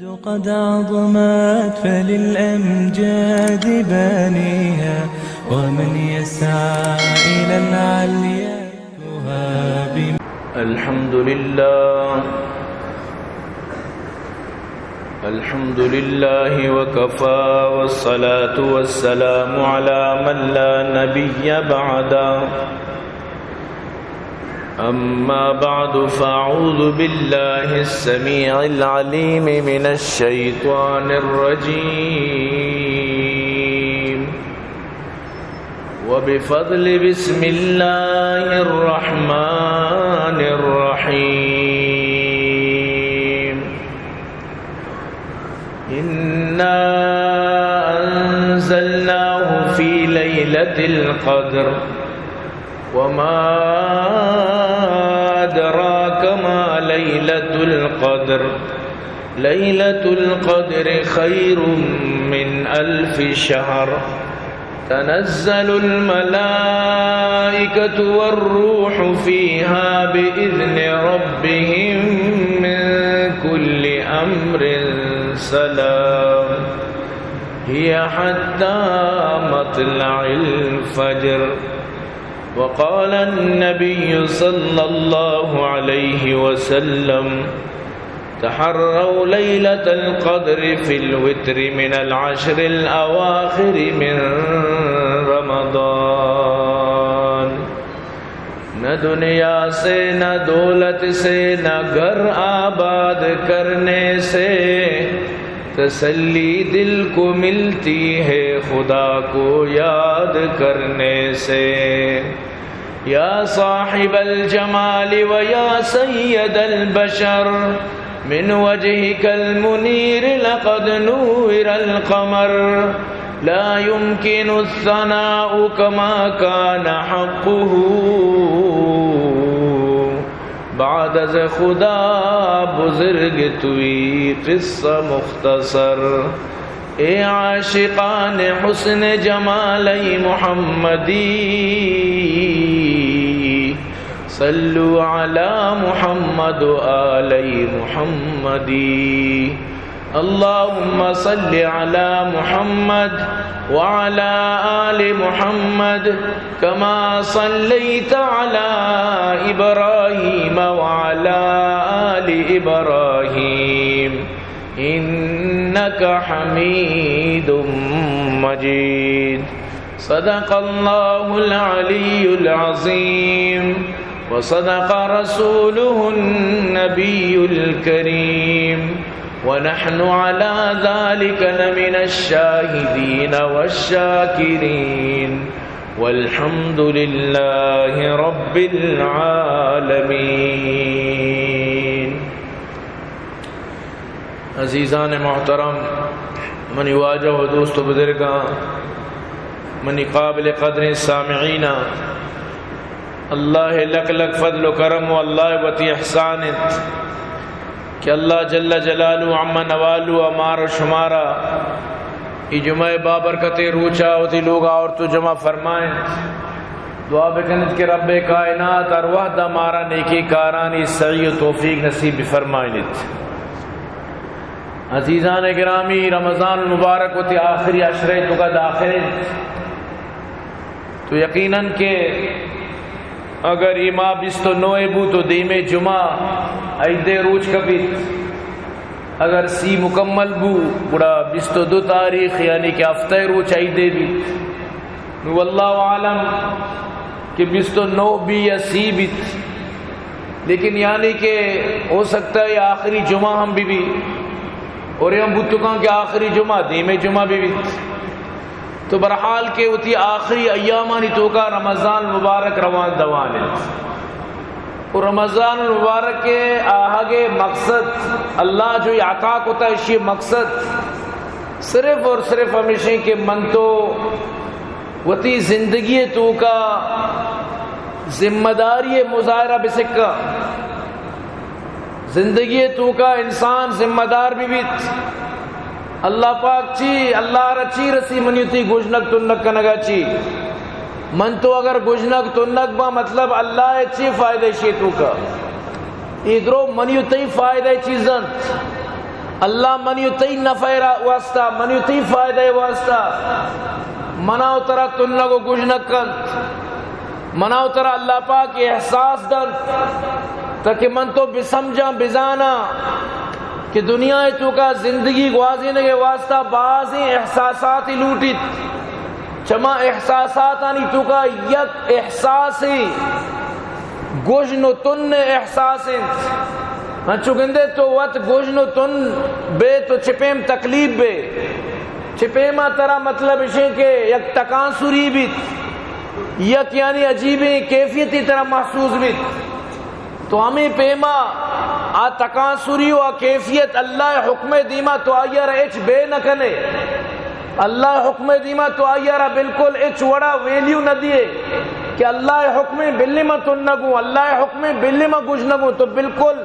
قد عظمت فللأمجاد بانيها، ومن يسعى إلى العليا يهاب. الحمد لله. الحمد لله وكفى، والصلاة والسلام على من لا نبي بعده. أما بعد، فأعوذ بالله السميع العليم من الشيطان الرجيم. وبفضل بسم الله الرحمن الرحيم. إنا أنزلناه في ليلة القدر. وما أدراك ما ليلة القدر. ليلة القدر خير من ألف شهر. تنزل الملائكة والروح فيها بإذن ربهم من كل أمر سلام. هي حتى مطلع الفجر. وقال النبي صلى الله عليه وسلم: تحروا ليلة القدر في الوتر من العشر الأواخر من رمضان. نہ دنیا سے، نہ دولت سے، نہ گھر آباد کرنے سے تسلی دل کو ملتی ہے خدا کو یاد کرنے سے. يا صاحب الجمال ويا سيد البشر، من وجهك المنير لقد نور القمر، لا يمكن الثناء كما كان حقه. بعد از خدا بزرگ توئی قصہ مختصر. اے عاشقان حسن جمال محمدی، صلوا علی محمد و آل محمدی. اللهم صل على محمد وعلى آل محمد كما صليت على إبراهيم وعلى آل إبراهيم إنك حميد مجيد. صدق الله العلي العظيم وصدق رسوله النبي الكريم ونحن على ذلك لمن الشاهدين والشاكرين والحمد لله رب العالمين. عزیزان محترم، منی واجہ و دوست و بزرگاں، منی قابل قدریں سامعیناں، اللہ لک لک فضل و کرم و اللہ وتی احسان انت کہ اللہ جل جلالہ عم نوالہ مار و شمارا ای جمعہ بابرکتیں روچا وتی لوگا آورت و جمع فرمائنت. دعا بکنت کہ رب کائنات ہر وہدا مارا نیکی کارانی سعی و توفیق نصیب بفرمائنت. عزیزان گرامی، رمضان المبارک وتی آخری عشرے توکا داخل انت. تو یقیناً کہ اگر اے ماہ بیست و نو بوت و دیمے جمعہ عیدے روچ کپیت، اگر سی مکمل بو، گڑا بیست و دو تاریخ، یعنی کہ ہفتہ روچ عیدے بیت. نو واللہ عالم کہ بیست و نو بی یا سی بیت، لیکن یعنی کہ ہو سکتا ہے آخری جمعہ ہم بی بی، اور ہم بوتکاں کہ آخری جمعہ دیمے جمعہ بی بیت. تو بہرحال کہ وتی آخری ایامانی توکا رمضان المبارک روان دوان انت. و رمضان المبارک آہگ مقصد، اللہ جو عطا کتا، اشی مقصد صرف اور صرف ہمیشیں کہ من تو وتی زندگی توکا ذمہ داری مظاہرہ بسکا. زندگی توکا انسان ذمہ دار بی بیت. اللہ پاک چی، اللہ را چی رسی منی وتی گژنگ تنگ کنگا چی؟ من تو اگر گژنگ تنگ باں، مطلب اللہ چی فائدہ شی توکا؟ اے درو منی و تئی فائدہ چیز انت. اللہ منی و تئی نفع ءِ را-، واسطہ، منی و تئی فائدہ ءِ واسطہ منا و ترا تنگ و گژنگ کنت۔ منا و ترا اللہ پاک احساس دنت تاکہ من تو بسمجھاں، بزاناں کہ دنیا ءِ توکا زندگی گوازینگ ءِ واسطہ بازیں احساساتے لوٹیت۔ چما احساساتانی توکا یک احساسے گژن و تن ءِ احساس انت۔ انچو گندے تو وت گژن و تن بے تو چہ پیم تکلیف بے۔ چہ پیما ترا مطلب اشیں کہ یک تکانسری بیت، یک یعنی عجیبیں کیفیتے ترا محسوس بیت۔ تو ہمے پیما آ تکانسری و آ کیفیت اللہ ءِ حکم ءِ دیما تو آئی ءَ را ہچ بے نہ کنے۔ اللہ ءِ حکم ءِ دیما تو آئی ءَ را بالکل ہچ وڑا ویلیو نہ دیے کہ اللہ ءِ حکم ءَ بلے من تنگوں، اللہ ءِ حکم ءَ بلے من گژنگوں، تو بالکل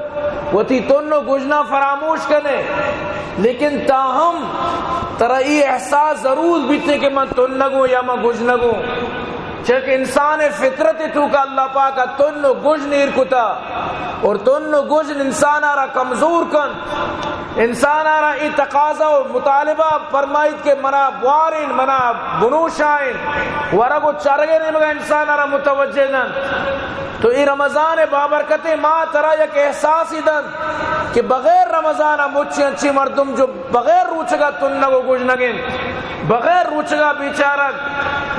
وتی تن و گژنا فراموش کنے۔ لیکن تاہم ترا اے احساس ضرور بیتے کہ من تنگوں یا من گژنگوں۔ چونکہ انسان ءِ فطرت ءِ توکا اللہ پاک ءَ تن و گژن ایر کتا، اور تن و گژن انسان ءَ را کمزور کنت۔ انسان ءَ را اے تقاضا و مطالبہ فرمائیت کہ منا بوارین، منا بنوشائین، ورگ و چرگ ءِ نیمگا انسان ءَ را متوجہ دنت۔ تو اے رمضان ءِ بابرکتیں ماہ ترا یک احساسے دنت کہ بغیر رمضان ءَ مچی انچیں مردم جو بغیر روچگا تنگ و گژنگ انت، بغیر روچگا بیچارگ،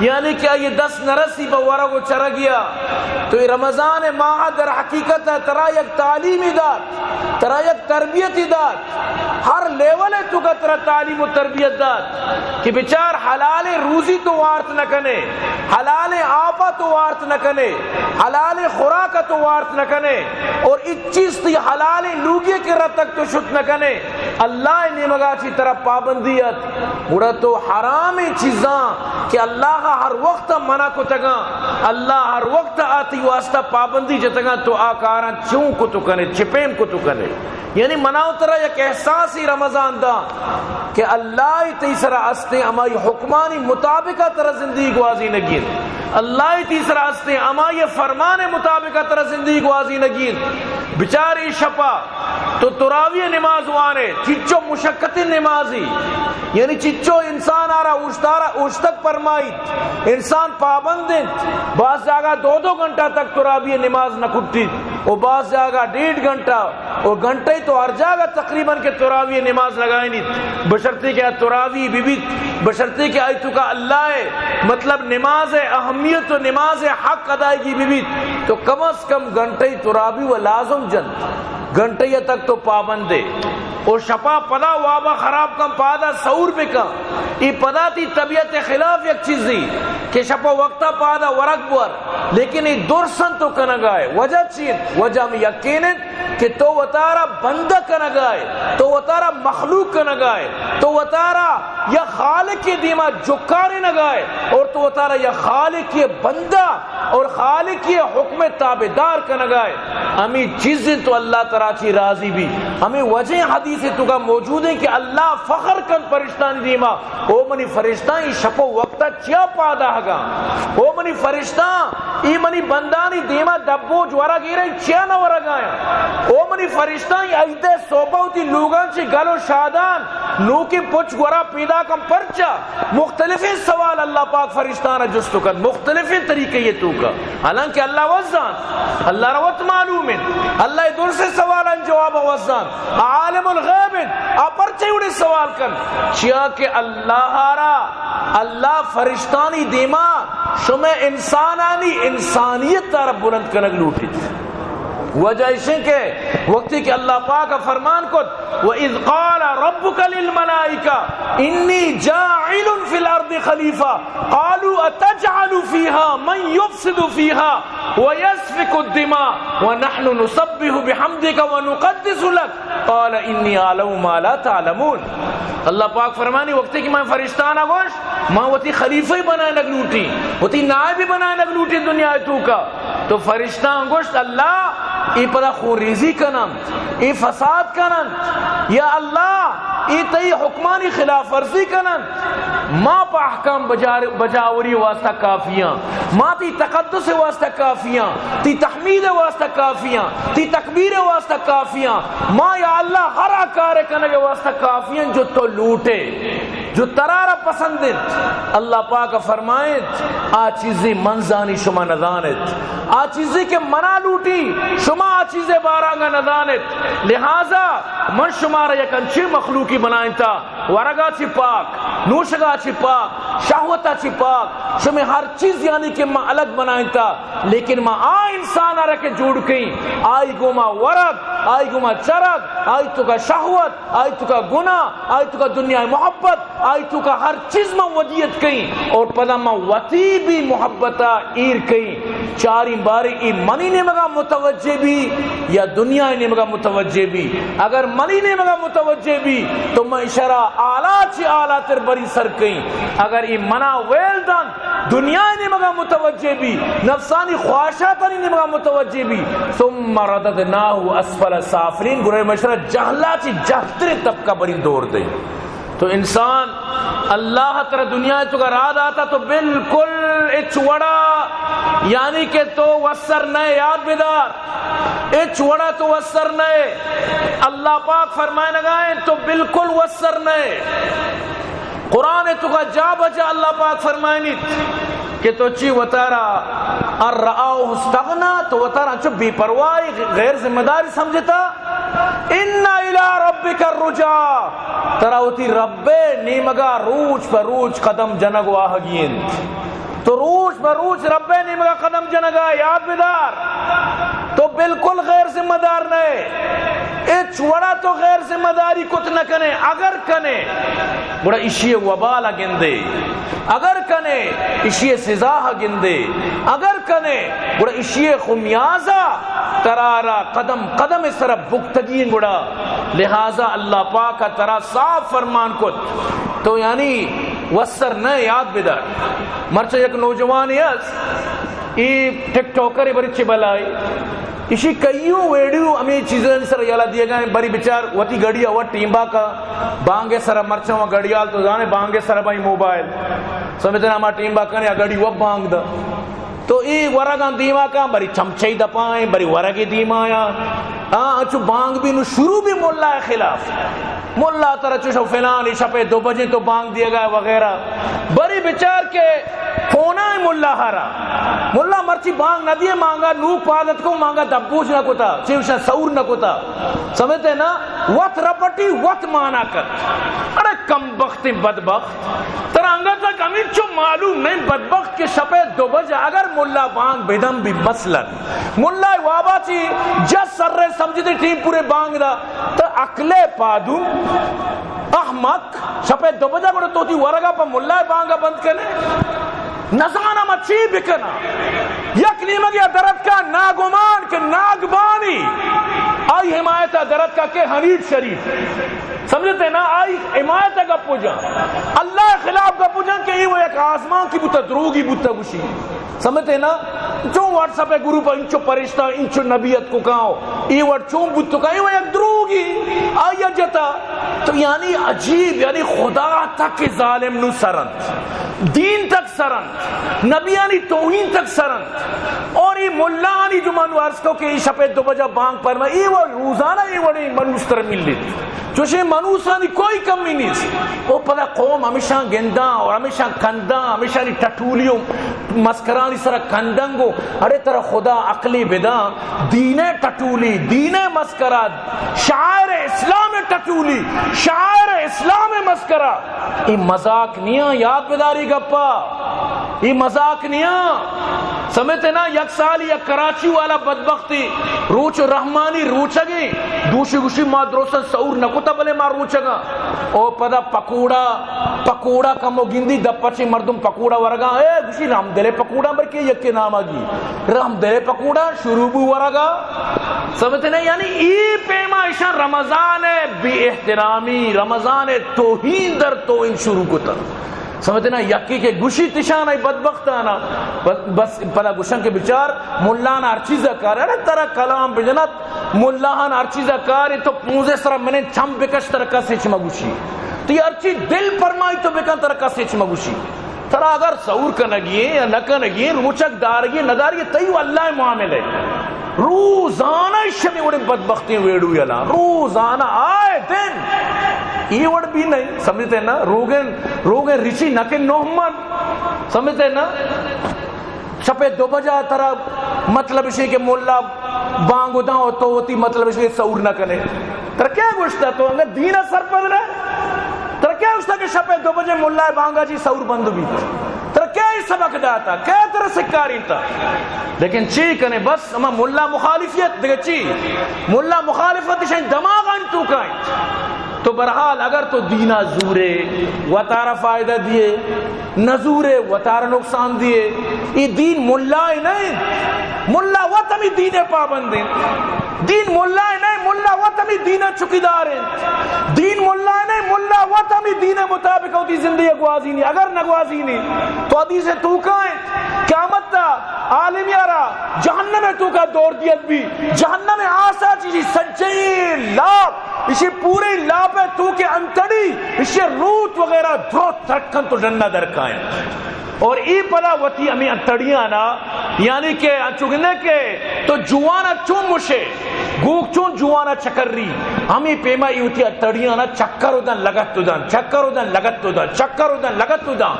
یعنی کہ آئی دست نہ رسی پہ ورگ و چرگیا۔ تو اے رمضان ءِ ماہ در حقیقت ءَ ترا یک تعلیمی دات، ترا یک تربیتی دات، ہر لیول ءِ توکا ترا تعلیم و تربیت دات کہ بچار، حلالیں روزی تو وارت نہ کنے، حلالیں آپا تو وارت نہ کنے، حلالیں خوراکا تو وارت نہ کنے، اور اچ چیز تئی حلالیں لوگی ءِ کرا تک تو شت نہ کنے، اللہ ءِ نیمگا چی ترا پابندی ات، گڑا تو حرامیں چیزاں کہ اللہ ءَ ہر وقت منع کتگاں، اللہ ہر وقت آ تئی واسطہ پابندی جتگاں، تو آ کاراں چون کتو کنے، چہ پیم کتو کنے؟ یعنی منا و ترا یک احساسے رمضان دا کہ اللہ ءِ تئی سرا استیں، ہمائی حکمانی مطابقا ترا زندگی گوازینگی انت۔ اللہ ءِ تئی سرا استیں، ہمائی فرمان ءِ مطابقا ترا زندگی گوازینگی انت۔ بچار اے شپا تو تراویح نماز وانے، چچو مشقتیں نمازے، یعنی چچو انسان ءَ را اوشتارا، اوشتگ فرمائیت، انسان پابند انت، باز جاگہ دو دو گھنٹہ تک تراویح نماز نہ کٹیت، و باز جاگہ ڈیڑھ گھنٹہ، و گھنٹہ تو ہر جاگہ تقریباً کہ تراویح نماز لگائینیت، بشرطے کہ آ تراویح بہ بیت، بشرطے کہ آئی توکا اللہ ءِ مطلب نماز ءِ اہمیت و نماز ءِ حق ادائیگی بہ بیت، تو کم از کم گھنٹہ تراویح و لازم جنت۔ گھنٹہ تک تو پابندے۔ او شپا پدا وابا خراب کن، پادا سحور بکن۔ اے پدا تئی طبیعت خلاف یک چیزے کہ شپا وقتا پادا ورگ بور، لیکن اے درسن تو کنگائے۔ وجہ چی انت؟ وجہ ہم یکین انت کہ تو وتارا بندہ کنگائے، تو وتارا مخلوق کنگائے، تو وتارا یا خالق ءِ دیما جکارینگائے، اور تو وتارا یا خالق ءِ بندہ اور خالق ءِ حکم ءِ تابعدار کنگائے۔ ہمے چیز انت تو اللہ ترا چی راضی بی۔ ہمے وجہ حدیث ءِ توکا موجود انت کہ اللہ فخر کنت فرشتانی دیما، او منی فرشتاں، اے شپ و وقتا چیا پاداہگاں؟ او منی فرشتاں، اے منی بندانی دیما دبوج ورگ ایرا چیا نہ ورگایاں؟ او منی فرشتاں، اے عید ءِ سوبا وتی لوگاں چہ گل و شادان نوکیں پچ گورا پیداکاں، پرچا؟ مختلفیں سوال اللہ پاک فرشتاناں جست کنت، مختلفیں طریقے ءِ توکا۔ حالانکہ اللہ وت زانت، اللہ را وت معلوم انت، اللہ اے درسیں سوالانی جوابا وت زانت، عالم الغیب انت، آ پرچے وڑیں سوال کنت؟ چیا کہ اللہ را، اللہ فرشتانی دیما شمئے انسانانی انسانیت ءَ را بلند کنگ لوٹیت۔ وجہ ایش انت کہ وقتی کہ اللہ پاک ءَ فرمان کت، وَإِذْ قَالَ رَبُّكَ لِلْمَلَائِكَةِ إِنِّي جَاعِلٌ فِي الْأَرْضِ خَلِيفَةً قَالُوا أَتَجْعَلُ فِيهَا مَن يُفْسِدُ فِيهَا وَيَسْفِكُ الدِّمَاءَ وَنَحْنُ نُسَبِّحُ بِحَمْدِكَ وَنُقَدِّسُ لَكَ قَالَ إِنِّي أَعْلَمُ مَا لَا تَعْلَمُونَ۔ اللہ پاک فرمانی، وقتی کہ من فرشتاناں گوشت، من وتی خلیفہ بنائینگ لوٹیں، وتی نائب بنائینگ لوٹیں دنیا ءِ توکا، تو فرشتاں گوشت، اللہ، اے پدا خون ریزی کننت، اے فساد کننت، یا اللہ، اے تئی حکمانی خلاف ورزی کننت۔ ما پہ احکام بجار-، بجاوری واسطہ کافی آں، ما تئی تقدس واسطہ کافی آں، تئی تحمید واسطہ کافی آں، تئی تکبیر واسطہ کافی آں۔ ما یا اللہ ہر آ کار کنگ واسطہ کافی آں جو تو لوٹے، جو ترا را پسند انت۔ اللہ پاک فرمائنت، آ چیزے من زانی شما نزانت، آ چیزے کہ منا لوٹی، شما آ چیزے بارانگا نزانت۔ لہذا من شما را یک انچیں مخلوقی بنائنتا، ورگا چی پاک، نوشگا چی پاک، شہوتا چی پاک، شمے ہر چیز یعنی کہ ما الگ بنائنتا، لیکن ما آ انسانا را کہ جوڑ کئیں، آئی گوما ورگ، آئی گوما چرگ، آئی توکا شہوت، آئی توکا گناہ، آئی توکا دنیا محبت، آئی توکا ہر چیز ما ودیت کئیں اور پدا ما وتی بھی محبتا ایر کئیں۔ چاریں بارے ای منی نیمگا متوجہ بی یا دنیا نیمگا متوجہ بی؟ اگر منی نیمگا متوجہ بی تو من اشرا اعلیٰ چی اعلیٰ تر بری سر کئیں۔ اگر ای منا ویل دنت، دنیا نیمگا متوجہ بی، نفسانی خواہشاتانی نیمگا متوجہ بی، ثم رددناه اسفل سافلین، گڑا مشرا جہلا چی جہتریں طبقہ بری دور دئیں۔ تو انسان، اللہ ترا دنیا توکا راہ داتا تو بالکل اچ وڑا، یعنی کہ تو وسر نئے، یاد بدار، اچ وڑا تو وسر نئے۔ اللہ پاک فرمائنگائیں تو بالکل وسر نئے۔ قرآن توکا جا بجا اللہ پاک فرمائنیت کہ تو چی وتارا، ان رآه استغنى، تو وتارا چو بے پرواہی، غیر ذمہ داری سمجھتا۔ ان الی ربک الرجعی، ترا وتی رب نیمگا روچ پہ روچ قدم جنگ و آہگی انت۔ تو روچ پہ روچ رب نیمگا قدم جنگا، یاد بدار، تو بالکل غیر ذمہ دار نئے۔ اچ وڑا تو غیر ذمہ داری کت نہ کنے، اگر کنے گڑا اشی وبال گندے، اگر کنے اشی سزا گندے، اگر کنے گڑا اشی خمیازہ ترارا قدم قدم سر بکتگی۔ گڑا لہذا اللہ پاک ترا صاف فرمان کت، تو یعنی وسر نہ، یاد بدار۔ مرچا یک نوجوانے است، ای ٹک ٹاکر بری چی بلائی، اشی کئیوں ویڈیو ہمے چیزانی سر یلا دیگا ہیں، بری بچار وتی گڑی اوٹ ٹیم باکا بانگے سر، مرچا و گڑیال تو زانے بانگے سر بائی موبائل، سمجھتے نا، ہما ٹیم باکا نے گڑی و بانگ دا۔ تو ای ورگاں دیما کاں، بری چمچئی دپائیں، بری ورگی دیما یا۔ ہاں، انچو بانگ بھی نو شروع بھی ملا خلاف۔ ملا ترا چوشو فلانی شپے دو بجے تو بانگ دیگا وغیرہ۔ بری بچار کے فونا ملا ہرا۔ ملا مرچی بانگ نہ دیے، مانگا نوک پادت کو، مانگا دبوج نہ کتا، چیوشا سور نہ کتا۔ سمجھتے نا؟ وت رپٹی، وت مانا کت۔ ارے کم بخت بدبخت۔ ترا انگت تک ہمینچو معلوم نہیں، بدبخت، کہ شپے دو بجہ اگر ملا بانگ بدم بھی، مثلاً ملا وابا چی جس سر سمجھتے ٹیم پورے بانگ دا، تو عقل پادو، احمق، شپے دو بجہ گڑا تو تی ورگا پہ ملا بانگا بند کنے؟ نزانم چی بکناں۔ یک نیمگے درتکا ناگمان کہ ناگبانی، آئی حمایت درتکا کہ حنیف شریف۔ سمجھتے نا؟ آئی حمایت گپ جان، اللہ خلاف گپ جان کہ ای و یک آزمانکی بوتا، دروگی بوتا گوشی۔ سمجھتے نا؟ چون واٹس ایپ گروپ انچو پرشتہ، انچو نبیت کو کاؤ، ای وڑ چون بوت تو کاؤ، ای و یک دروگی، آیا جتا۔ تو یعنی عجیب، یعنی خدا تک ظالم نو سرنت، دین تک سرنت، نبیانی توہین تک سرنت۔ اور ای ملانی جو من عرض کو کہ ای شپے دو بجہ بانگ پر میں، ای و روزانہ ای وڑی منوس تر ملیت۔ چوشیں منوسانی کوئی کمی نیست۔ او پدا قوم ہمیشاں گنداں اور ہمیشاں کنداں، ہمیشانی ٹٹولی و مسکرانی سرا کندنگ و اڑے ترا خدا عقلی بداں، دین ٹٹولی، دین مسکرا، شاعر اسلام ٹٹولی، شاعر اسلام مسکرا۔ ای مذاق نیاں، یاد بداری گپا، ای مذاق نیاں۔ سمجھتے نا، یک سال یک کراچی والا بدبختی، روچ رحمانی روچگی، دوشی گوشی ما درستاں سور نکتا بلے ما روچگاں۔ او پدا پکوڑا، پکوڑا کمو گندی دپا چی مردم پکوڑا ورگا، اے گوشی رحم دلے پکوڑا برکے یکے ناما گی۔ رحم دلے پکوڑا شروع بو ورگا۔ سمجھتے نا، یعنی ای پیما ایشاں رمضان بے احترامی، رمضان توہین در توہین شروع کتا۔ سمجھتے نا، یکی کہ گوشی تشان ای بدبختانا، بس، بس پدا گوشن کہ بچار ملانا ہر چیزا کار، ارے ترا کلام بجنت، ملاہان ہر چیزا کار، تو پونزے سرا منیں چم بکش ترا کس ہچ مگوشی۔ تئی ہرچی دل پرمائی تو بکن، ترا کس ہچ مگوشی۔ ترا اگر سور کنگی ایں یا نہ کنگی ایں، روچک دارگی ایں، نہ دارگی ایں، تئی و اللہ ءِ معاملہ ایں۔ روزانہ شمے وڑیں بدبختیں ویڈیو یلاں، روزانہ آئے دن۔ اے وڑ بھی نہیں، سمجھتے نا؟ روگن، روگن رچی نہ کہ نوہ من، سمجھتے نا؟ شپے دو بجہ ترا مطلب اشی کہ ملا بانگ داں و تو وتی مطلب اشی سور نہ کنے۔ ترا کیا گوشتا؟ تو انگا دین ءَ سرپد نہ؟ ترا کیا گوشتا کہ شپے دو بجے ملا بانگا چی سور بند بیت؟ ترا کیا اے سبق داتا؟ کیا ترا سکارینتا؟ لیکن چی کنے، بس ہما ملا مخالفیت، دگہ چی؟ ملا مخالفت اشانی دماغانی توکا انت۔ تو بہرحال اگر تو دینا زورے، وتارا فائدہ دیے، نہ زورے، وتارا نقصان دیے۔ اے دین ملا ءِ نہ انت۔ ملا وت ہمے دین ءِ پابند انت۔ دین ملا ءِ نہ انت، ملا وت ہمے دین ءِ چوکیدار انت۔ دین ملا ءِ نہ انت، ملا وت ہمے دین ءِ مطابق وتی زندگی ءَ گوازینی۔ اگر نہ گوازینی تو حدیث ءِ توکا انت، قیامت ءَ عالمے ءَ را جہنم ءِ توکا دور دیگ بی، جہنم ءِ آسا چیزی سجہیں لاپ، اشی پورے لاپ ءِ توکے انتڑی، اشی روت وغیرہ دروت ترکن تو ڈنا درکائیں۔ اور اے پدا وتی ہمے انتڑیانا، یعنی کہ انچو گندے کہ تو جوانا چون مشے، گوک چون جوانا چکری، ہمے پیما اے وتی انتڑیانا چکر و دن، لگت و دن، چکر و دن، لگت و دن، چکر و دن، لگت و دن۔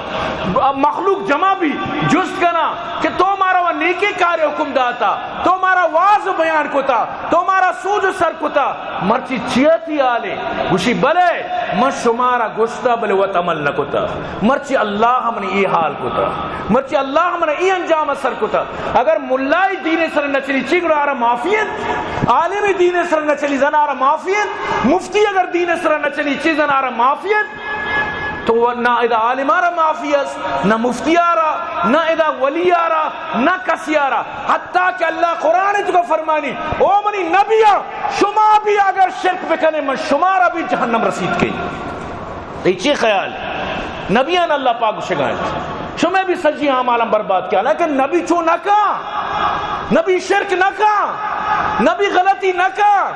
مخلوق جمع بی، جست کنا کہ تو مارا و نیکیں کارے حکم داتا، تو مارا واز و بیان کتا، تو مارا سوج و سر کتا، مرچی چیا تئی حالے؟ گوشی، بلے من شمارا گوشتا، بلے وت عمل نہ کتا۔ مرچی اللہ منی اے حال کتا، مرچی اللہ منی اے انجام سر کتا۔ اگر ملائے دین سر نہ چلی، چی گڑا آرا معافی انت؟ عالم دین سر نہ چلی، زنارا معافی انت؟ مفتی اگر دین سر نہ چلی، چی زنارا معافی انت؟ تو نہ ادا عالمارا معافی است، نہ مفتیارا، نہ ادا ولیارا، نہ کسیارا۔ حتیٰ کہ اللہ قرآن ءِ توکا فرمانی، او منی نبیاں، شما بھی اگر شرک بکنے، من شمارا بھی جہنم رسید کئی۔ اے چی خیال؟ نبیان اللہ پاک گوشگا انت، شمے بھی سجی اعمالاں برباد کیا، لیکن نبی چو نہ کا، نبی شرک نہ کا، نبی غلطی نہ کا،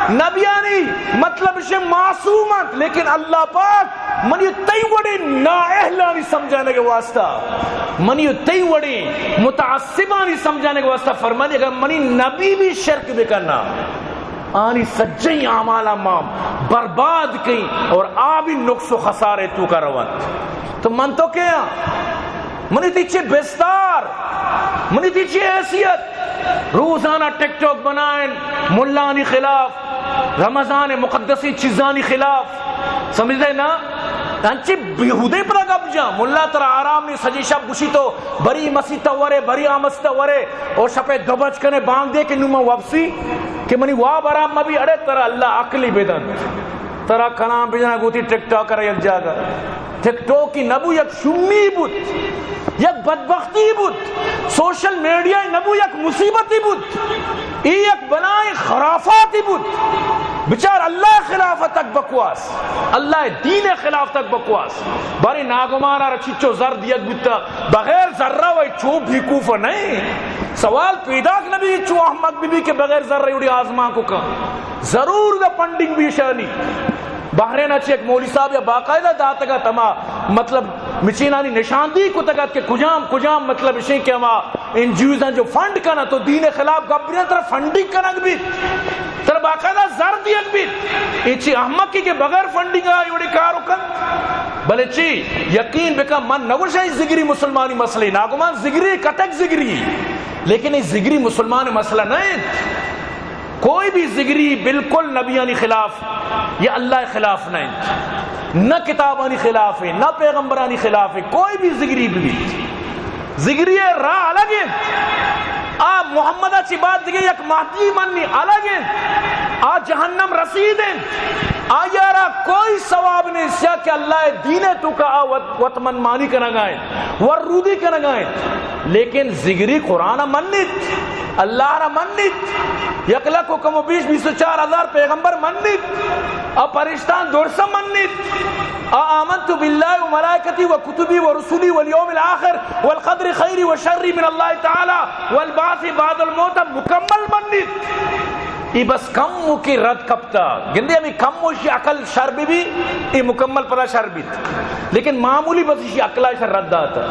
نبیانی مطلب شے معصوم انت، لیکن اللہ پاک منی تئی وڑیں نااہلانی سمجھانے کے واسطہ، منی تئی وڑیں متعصبانی سمجھانے کے واسطہ فرمانی، اگر منی نبی بھی شرک بکنا، آنی سجیں اعمالاں ما برباد کئیں اور آ بھی نقص و خسارے توکا رونت۔ تو من تو کیا؟ منی تئی چے بستار؟ منی تئی چے حیثیت؟ روزانہ ٹک ٹاک بنائیں ملانی خلاف، رمضان مقدسی چیزانی خلاف، سمجھتے نا؟ انچی بیہودے پر گپ جاں، ملا ترا آرام نہیں، سجی شپ گوشی تو بری مسیت ورے، بری آ مسیت ورے، اور شپے دو بج کنے بانگ دے کہ نو من وپسی، کہ منی واب آرام مبی۔ اڑے ترا اللہ عقلی بدن، ترا کلام بجنا گوتی ٹک ٹاک کرے یک جاگہ۔ ٹک ٹاک کی نبو یک شمی بوت، یک بدبختی بوت، سوشل میڈیا نبو یک مصیبتی بوت، ای یک بلائیں خرافاتی بوت۔ بچار اللہ خلاف تک بکواس، اللہ دین خلاف تک بکواس۔ بارے ناگمانا را چچو زر دیگ بوتا، بغیر زرہ و چو بیکوف نہیں۔ سوال پیداک نبی چو احمق بی بی کہ بغیر زرہ اڑی آزمان کو کن۔ ضرور دا فنڈنگ بھی شانی۔ بحرین ءَ چہ یک مولوی صاحب یا باقاعدہ داتگ ات، ہما مطلب مچینانی نشاندہی کتگ ات کہ کجام کجام مطلب اشیں کہ ہما این جی اوز آں جو فنڈ کناں، تو دین خلاف گپ بریاں، ترا فنڈنگ کنگ بیت، ترا باقاعدہ زر دیگ بیت۔ اے چی احمقی کہ بغیر فنڈنگ ءَ اے وڑیں کار کنت؟ بلے چی یقین بکن، من نگوشاں اے زگری مسلمانی مسئلہ، ناگمان زگری، کٹک زگری، لیکن اے زگری مسلمان مسئلہ نہ انت۔ کوئی بھی زگری بالکل نبیانی خلاف یا اللہ خلاف نہ انت، نہ کتابانی خلاف ہے، نہ پیغمبرانی خلاف ہے، کوئی بھی زگری بھی۔ زگری راہ الگ انت۔ آ محمد چی بعد دیگه یک مہدی منی الگ انت۔ آ جہنم رسید انت۔ آیارا کوئی ثواب نہیں سیا کہ اللہ دین توکا آ وت، وت من مانی کنگا انت، ور رودی کنگا انت۔ لیکن زگری قرآن منیت، اللہ را منیت، یک لکھ و کم و بیش بیست و چار ہزار پیغمبر منیت، آ پرشتان درس منیت، آ آمنت باللہ و ملائکتی و کتبی و رسلی و الیوم الاخر والقدر خیری و شری من اللہ تعالی والبعث بعد الموت مکمل منیت۔ ای بس کموکے رد کپتا، گندے ہمے کمو اشی عقل شر بہ بی، ای مکمل پدا شر بیت، لیکن معمولی بس اشی عقلا شر رد داتا.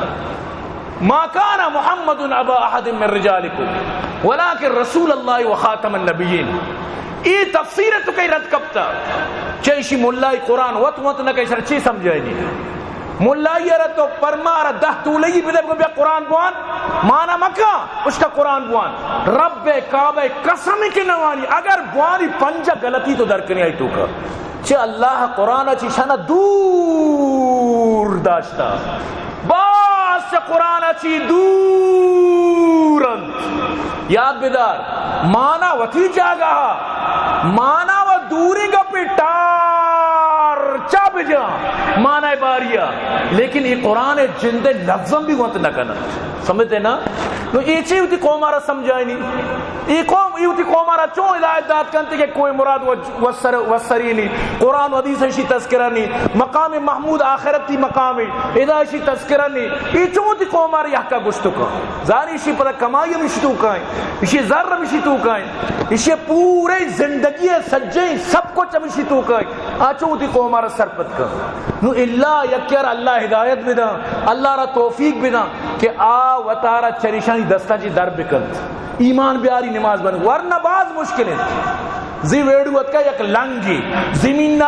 ما کان محمد ابا احد من رجالکم ولکن رسول اللہ و خاتم النبیین. ای تفسیر تو کئی رد کپتا؟ چہ اشی ملائی قرآن وت وت نہ کئی، شر چی سمجھائینی؟ ملائی ءَ را تو پرما را دہ تولگی بدے، بگو بیا قرآن بوان، مانا مکا، اشکا قرآن بوان. رب کعبہ قسم کہ نوانی، اگر بوانی پنجہ غلطی تو درکنی آئی توکا. چہ اللہ قرآن چی شنا دور داشتا، باز چہ قرآن چی دور انت. یاد بدار، مانا وتی جاگہ، مانا و دوریں گپے ٹار چا بجا، مانا باریا، لیکن ای قرآن جندے لفظم بھی وانت نہ کنن. سمجھتے نا؟ نو ای چی وتی قوم آرا سمجھائینی؟ ای قوم، ای وتی قوم آرا چون ہدایت دات کنت کہ کوہ مراد و، و سر، و سرینی، قرآن و حدیث اشی تذکرہ نی، مقام محمود آخرتی مقامی، ادا اشی تذکرہ نی، ای چون وتی قوم آرا یحکا گشتو کن؟ زانی اشی پدا کمائی ہم اشی توکائیں، اشی زر ہم اشی توکائیں، اشی پورے زندگی سجیں سب کچھ ہم اشی توکائیں. آ چو وتی قوم ءَ را سرپد کن. نو الا یکے ءَ را اللہ ہدایت بداں، اللہ را توفیق بداں کہ آ وتارا چریشانی دستاں چی در بکنت، ایمان بیاری، نماز بند، ورنہ باز مشکل انت. زی ویڈو اتکا یک لنگی زمین ءَ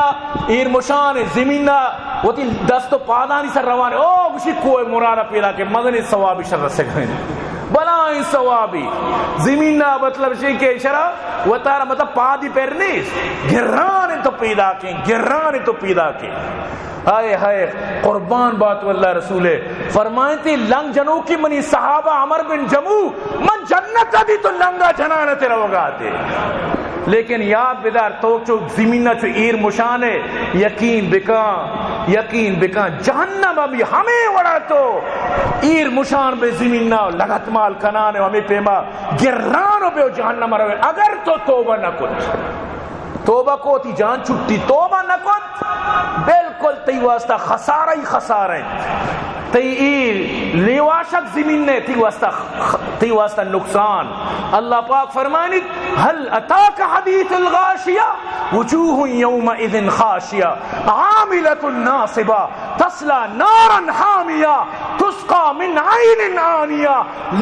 ایر مشان، زمین ءَ وتی دست و پادانی سر روان، او گوشی کوہ مراد پیدا کہ مزنیں ثوابی شر رسگ انت. بلائیں ثوابی زمین ءَ، مطلب شی کہ شرا وتارا مطلب پادی پر نیست، گران تو پیدا کیں، گران تو پیدا کیں. ہائے ہائے، قربان بات واللہ رسول. فرمائیں تی لنگ جنوکی منی صحابہ عمر بن جمو، من جنت دی تو لنگا جنان تے روگا تے. لیکن یاد بدار، تو چو زمین چو ایر مشانے، یقین بکاں، یقین بکاں، جہنم بھی ہمیں وڑا تو ایر مشان بے زمین نہ لگت مال کنان ہمیں پیما گران و بے جہنم روے. اگر تو توبہ نہ کت، توبہ کو تی جان چھٹی، توبہ نہ کت، بالکل تی واسطہ خسارہ ہی خسارہ ہے. تی ای لیواشک زمین نے تی واسطہ، تی واسطہ نقصان. اللہ پاک فرمانیت، هل اتاك حديث الغاشية وجوه يومئذ خاشعة عاملة ناصبة تصلى نارا حامية تسقى من عين آنية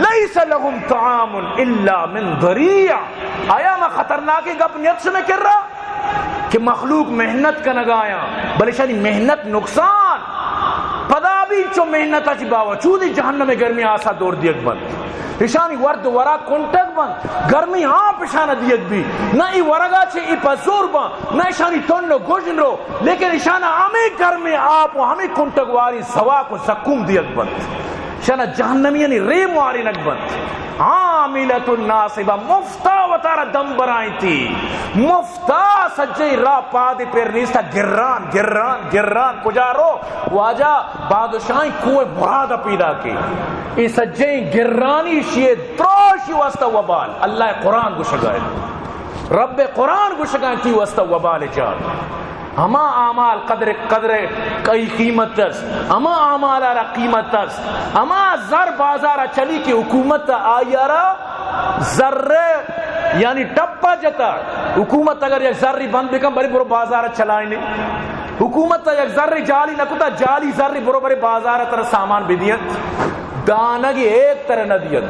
ليس لهم طعام إلا من ضريع. آیا ما خطرناکیں گپ نیت شمے کرا کہ مخلوق محنت کنگایاں، بلے شانی محنت نقصان؟ پدا بھی چو محنت چی باوجود جہنم گرمی آسا دور دیگ بند. اشانی ورد ورا کنٹگ بنت، گرمی آپ اشان دیگ بی، نہ ای ورگا چہ ای پزور بن، نہ اشانی تن و گژن رو، لیکن اشان ہمیں گرمی آپ و ہمیں کنٹگ واری سواک و زکوم دیگ بنت. اشان جہنمیانی ریم وارینگ بنت. عاملۃ ناصبہ، مفتا وتارا دم برائیں تی، مفتا سجے را پاد پر نیستا، گران، گران، گران، کجا رو؟ واجہ بادشاہیں کوہ مراد پیدا کے. اے سجیں گرانی شیئے دروشی واسطہ وبال. اللہ قرآن گوشگا ہے. رب قرآن گوشگا ہے تی واسطہ وبال جان. ہما اعمال قدر، قدر کئی قیمت است، ہما اعمال را قیمت است، ہما زر بازار چلی کہ حکومت آئی را زر یعنی ٹپا جتا. حکومت اگر یک زری بند بکن، بری برو بازار چلائنی. حکومت یک زری جالی نکتا، جالی زری برو بری بازار تر سامان بدیت، دانگی ایک تر ندیت،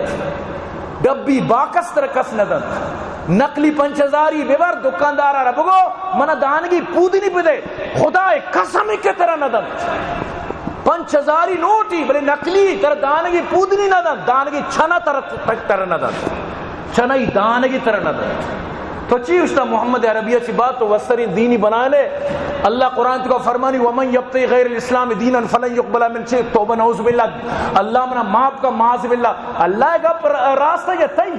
ڈبی باکس تر کس ندنت. نقلی پنچ ہزاری ببر، دکاندار را بگو، منا دانگی پودنی بدے، خدائے قسم کہ تر ندنت. پنچ ہزاری نوٹی، بلے نقلی، تر دانگی پودنی ندنت، دانگی چنا تر، تر ندنت. چنئی دانگی ترا نہ دنت. تو چی اشتا محمد عربیہ چی بات تو وسترین دینی بنانے؟ اللہ قرآن تو فرمانی، ومن یبتغ غیر الاسلام دینا فلن یقبل من، چی؟ توبہ نعوذ باللہ. اللہ منا معاف کا، معاذ باللہ. اللہ گپ راست یا تئی؟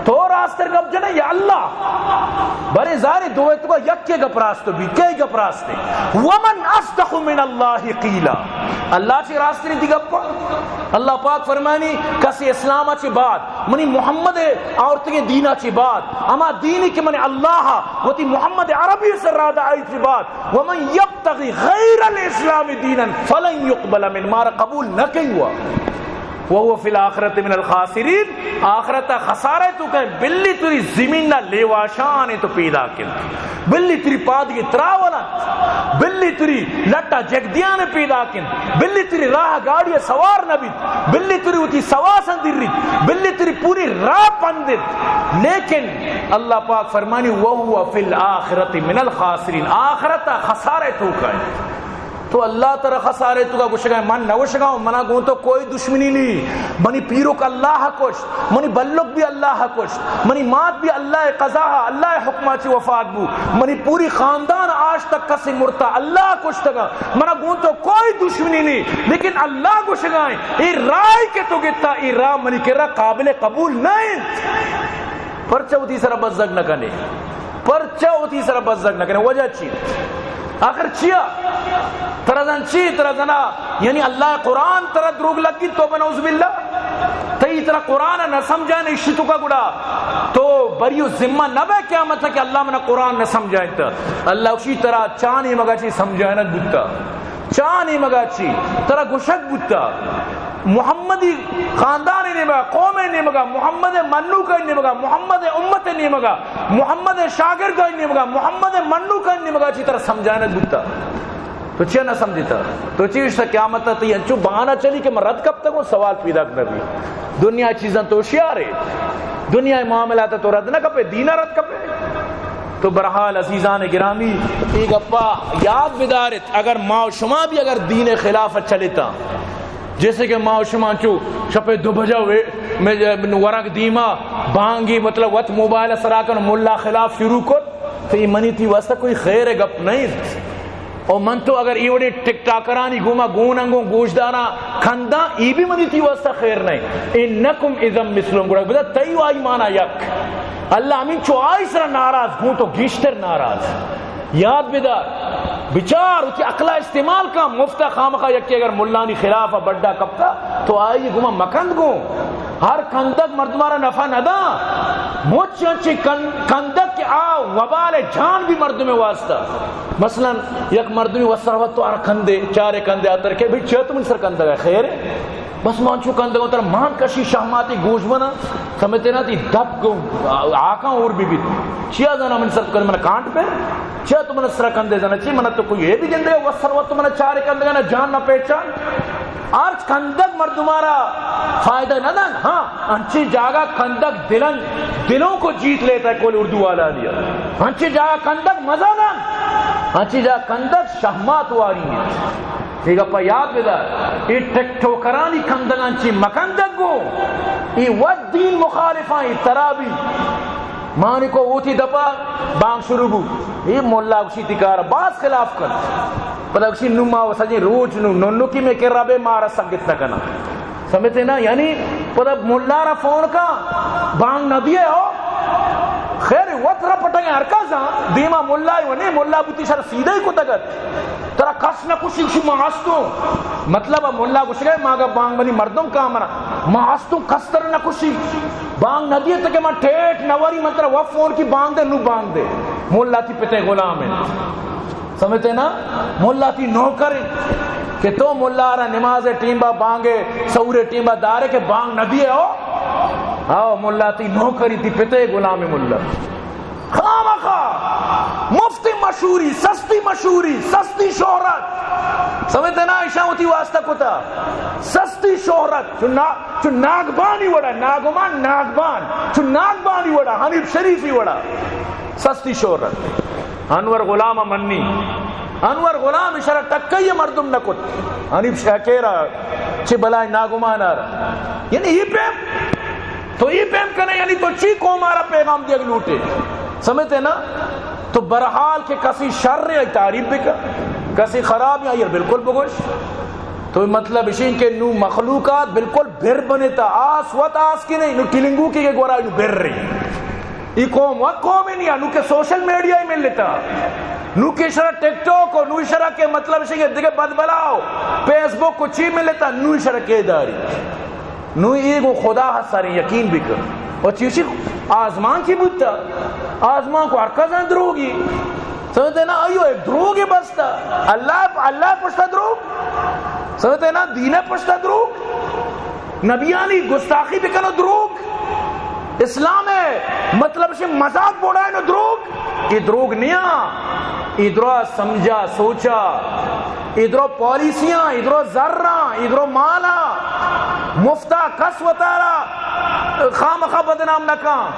تو راستر گپ جنے یا اللہ؟ برے زارے دوئے تو یک کے گپ راست بی، کئی گپ راست ہے؟ ومن اصدق من اللہ قیلا. اللہ چی راسترین دی گپ؟ اللہ پاک فرمانی، کسی اسلام چی بات منی محمد آورتگیں دینا چی بات، ہما دینی کہ من اللہ وتی محمد عربی سر را دائی چی بات، ومن یبتغی غیر الاسلام دینا فلن یقبل من، مارا قبول نہ کئی ہوا. وهو في الآخرة من الخاسرين، آخرت ءَ خسارہ ءِ توکا اِنت، بلے تری زمین ءَ لیواشان اِنت تو پیداک اِنت، بلے تری پادگی تراول اَنت، بلے تری لٹ ءَ جگدیان پیداک اِنت، بلے تری راہ ءَ گاڑی ءَ سوار نہ بیت، بلے تری وتی سواساں دریت، بلے تری پوری راہ پندیت، لیکن اللہ پاک فرمانی، وهو في الآخرة من الخاسرين، آخرت ءَ خسارہ ءِ توکا اِنت۔ تو اللہ ترا خسارہ ءِ توکا گوشگا اِنت، من نہ گوشگا اوں، منا گوں تو کوئی دشمنی نی۔ منی پیرک اللہ ءَ کشت، منی بلک بھی اللہ ءَ کشت، منی مات بھی اللہ ءِ قضا ءَ، اللہ ءِ حکم ءَ چہ وفات بو، منی پوری خاندان ءَ آج تک کسے مرتا اللہ ءَ کشتگا، منا گوں تو کوئی دشمنی نی، لیکن اللہ گوشگا اِنت، اے راہ کہ تو گتا، اے راہ منی کرا قابل قبول نہ اِنت۔ پرچا وتی سرا بزگ نہ کنے؟ پرچا وتی سرا بزگ نہ کنے؟ وجہ چی؟ آخر چیا؟ ترا زان چی؟ ترا زانا، یعنی اللہ ءِ قرآن ترا دروگ لگی، توبہ نعوذ باللہ۔ تئی ترا قرآن نہ سمجھائیں، اشی توکا گڑا تو بری و ذمہ نہ بے قیامت ءَ کہ اللہ منا قرآن نہ سمجھائینتا۔ اللہ گوشی ترا چا نیمگا چی سمجھائینگ بوتا؟ چا نیمگا چی ترا گوشگ بوتا؟ محمدی خاندان ءِ نیمگا، قوم ءِ نیمگا، محمد ءِ منوک ءِ نیمگا، محمد ءِ امت ءِ نیمگا، محمد ءِ شاگرد ءِ نیمگا، محمد ءِ منوک ءِ نیمگا چی ترا سمجھائینگ بوتا؟ تو چیا نہ سمجھتا؟ تو چی اشتا؟ قیامت ءَ تئی انچو بہانہ چلی کہ من رد کپتگوں، سوال پیداک نہ بی۔ دنیا ءِ چیزاں تو ہوشیار ئے، دنیا ءِ معاملات ءَ تو رد نہ کپے، دین ءَ رد کپے۔ تو بہرحال عزیزان گرامی، اے گپا یاد بدارت، اگر ما و شما بھی اگر دین ءِ خلاف چلتا، جیسے کہ ما و شما چو شپ ءِ دو بجہ وے، میں ورگ دیما بانگی، مطلب وت موبائل سرا کن ملا خلاف شروع کت، تو اے منی تئی واسطہ کوئی خیر ءِ گپ نہ اِنت۔ او من تو اگر اے وڑیں ٹک ٹاکرانی گوما گون انگوں گوشداراں کنداں، اے بھی منی تئی واسطہ خیر نہ اِنت۔ انکم اذا مثلہم، گڑا بدا تئی و آئی مانا یک۔ اللہ ہمینچو آئی سرا ناراض، گوں تو گیشتر ناراض۔ یاد بدار، بچار، وتی عقل ءَ استعمال کن، مفت ءَ خامخا یکے اگر ملانی خلاف ءَ بڈا کپتا تو آئی گوما مکند گوں۔ ہر کندگ مردمارا نفع نہ داں۔ مچ انچیں کن-، کندگ کہ آ وبال جان بھی مردم واسطہ۔ مثلاً یک مردمی وسر وت تو آرا کندے، چارے کندے آتر کہ بھئی چیا تو من سر کندگ ءَ خیر ہے؟ بس ما انچو کندگوں ترا مان کشی شہماتی گوش بنا، سمجھتے نا تئی دپ گوں آکاں اور بھی بیت۔ چیا زانا من سر کند من کانٹ پر؟ چیا تو من سر کندے زانا چی؟ من تو کوئی اے بھی گندے وسر وت من چارے کندگا نہ جان نہ پہچان۔ ہرچ کندگ مردمارا فائدہ نہ دن۔ ہاں، انچی جاگہ کندگ دلن، دلوں کو جیت لیتا ہے، قول اردو والا لیا۔ انچی جاگہ کندگ مزہ دن، انچی جاگہ کندگ شہمات واری ہے۔ اے گپا یاد بدار، اے ٹک ٹوکرانی کندگاں چی مکندگ گو، اے وت دین مخالفاں، اے ترا بھی۔ مانی کو وتی دپا بانگ شروع بو، اے ملا گوشی تئی کار باز خلاف کن۔ پدا گوشی نو ما سجیں روچ نو ننکی میں کرا بے مارا سگت نہ کنا۔ سمجھتے نا؟ یعنی پدا ملا را فون کا، بانگ نہ دیے ہو۔ خیر، وت را پٹگے ہر کسا دیما ملا ہی ونی، ملا بوتی شر سیدھے ہی کتگت۔ ترا کس نہ کشی، گوشی ما ہستوں۔ مطلب ملا گوشگے ما گا بانگ بنی مردم کامنا، ما ہستوں، کس تر نہ کشی۔ بانگ نہ دیے تکے ما ٹیٹ نہ وری، من ترا وت فون کی بانگ دے، نو بانگ دے۔ ملا تئی پتے غلام ہے۔ سمجھتے نا؟ ملا تئی نوکر انت کہ تو ملا را نماز ٹیمبا بانگے، سحور ٹیمبا دارے کہ بانگ نہ دیے ہو۔ ہاں، ملا تئی نوکر انت، تئی پتے غلام ملا۔ خامخا مفتی مشہوری، سستی مشہوری، سستی شہرت۔ سمجھتے نا؟ ایشاں وتی واسطہ کتا۔ سستی شہرت۔ چو نا-، چو ناگبانی وڑا، ناگمان ناگبان۔ چو ناگبانی وڑا، حنیف شریفی وڑا۔ سستی شہرت۔ انور غلام ءَ منی۔ انور غلام اشرا ٹکئی مردم نہ کت۔ حنیف شاکر ءَ چہ بلائیں ناگمان ءَ را۔ یعنی اے پیم، تو اے پیم کنے، یعنی تو چی قوم ءَ را پیغام دیگ لوٹے؟ سمجھتے نا؟ تو بہرحال کہ کسی شر ءِ تعریف بکن، کسی خراب یا ایر بالکل بگوش۔ تو مطلب اشیں کہ نو مخلوقات بالکل بر بنتا، آس وت آس کی نہیں، نو ٹلنگو کی کے گورا نو بر رہی۔ ای قوم و قوم نیا، نو کہ سوشل میڈیا ہی ملتا، نو کہ اشرا ٹک ٹاک و نو اشرا کہ مطلب شنگے دیگه بد بلاو، فیس بک و چی ملتا، نو اشرا کے داری۔ نو ای گو خدا ہساری یقین بکن۔ و چیشی آزمان کی بوتا، آزمان کو ہر کزن دروگی۔ سمجھتے نا؟ ایو ایک دروگی بستا۔ اللہ، اللہ پشتا دروگ۔ سمجھتے نا؟ دین پشتا دروگ۔ نبیانی گستاخی بکن و دروگ، اسلام ءِ مطلب شے مذاق بوڑائن و دروگ، اے دروگ نیا، اے درا سمجھا سوچا، اے درا پالیسیاں، اے درا زراں، اے درا مالا، مفتا کس وتارا خامخا بدنام نکاں۔